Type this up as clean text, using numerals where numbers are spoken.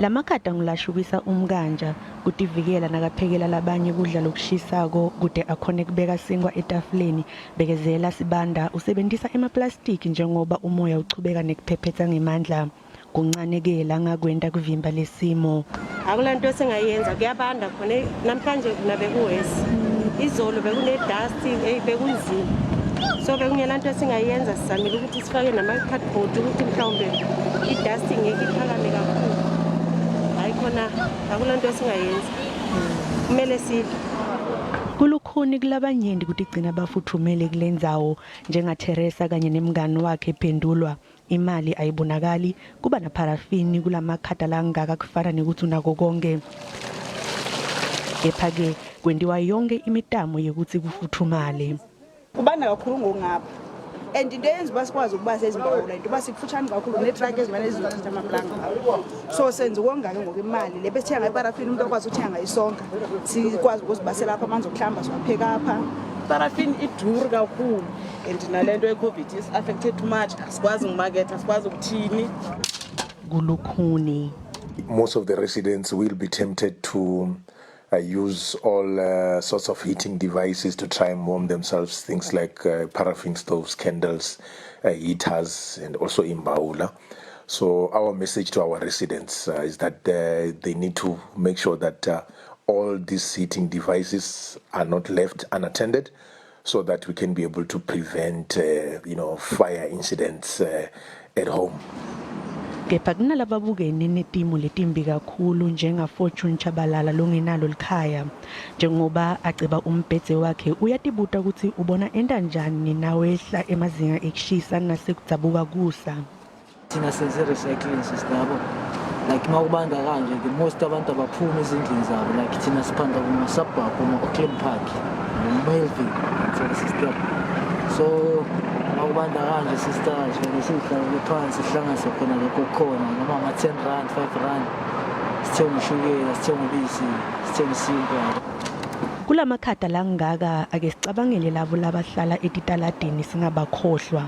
Lamakhada ngulashubisa umkanja kutivikela nakaphekela labanye kudla lokushisako kude akhone kubeka sinkwa etafuleni. Bekezela Sibanda usebentisa emaplastiki njengoba umoya uchubeka nekuphephetsa ngemandla. Kuncane-ke langakwenta kuvimba lesimo. Akulanto esingayenza, kuyabanda khona namhlanje kuna bekuwesi. Izolo bekune-dust, eyi bekunzima. So bekungela nto esingayenza, sizamile ukuthi sifake nama-cardboard ukuthi mhlawumbe i-dust ngeke iphakame kakhulu. Hayi khona akulanto esingayenza. Kumele sidle. Kulukhuni kulabanyenti kutigcina bafuthumele kule ndzawo njengaTheresa kanye nemngani wakhe Phendulwa. Imali ayibonakali, kuba napharafini kulamakhada langaka kufana nekuthi unako konke. Kepha-ke kwentiwa yonke imitamo yekuthi kufuthumale. Kubanda kakhulu ngokungapha and into eyenza uba sikwazi ukuba sezimbawula into uba sikufutshane kakhulu neetraki ezimane zizochitha amaplanga apha. So senza ukonga ke ngoku imali le besithenga ngayo iparafini, umntu akwazi uthenga ngayo isonka, sikwazi ukuzibasela apha amanzi okuhlamba siwapheka apha. Parafini iduri kakhulu and nale nto yeCOVID is-affected too much, asikwazi ukumaketha, asikwazi ukuthini. Kulukhuni. Most of the residents will be tempted to use all sorts of heating devices to try and warm themselves, things like paraffin stoves, candles, heaters, and also imbawula. So our message to our residents is that they need to make sure that all these heating devices are not left unattended so that we can be able to prevent fire incidents at home. Kepha kunalababukene netimo letimbi kakhulu njenga-Fortune Chabalala longenalo likhaya. Njengoba aceba umbhedze wakhe uyatibuta ukuthi ubona enta njani nawehla emazinga ekushisa nasekudzabuka kusa. Thina senze recycling sister, yabo, like uma kubanda kanje the most abantu abaphumi ezindlini zabo, like thina siphanda kuma-suburb, kuma-Auckland Park, no-Melville, ngithola sister. So uma kubanda kanje sister, sivele siyihlalele phansi, sihlanganise khona lokho okukhona, noma ama-R10, R5, sithenge ushukela, sithenge ubisi, sithenge isinkwa. Kulamakhada langaka ake sicabangele labo labahlala etitaladini singabakhohlwa.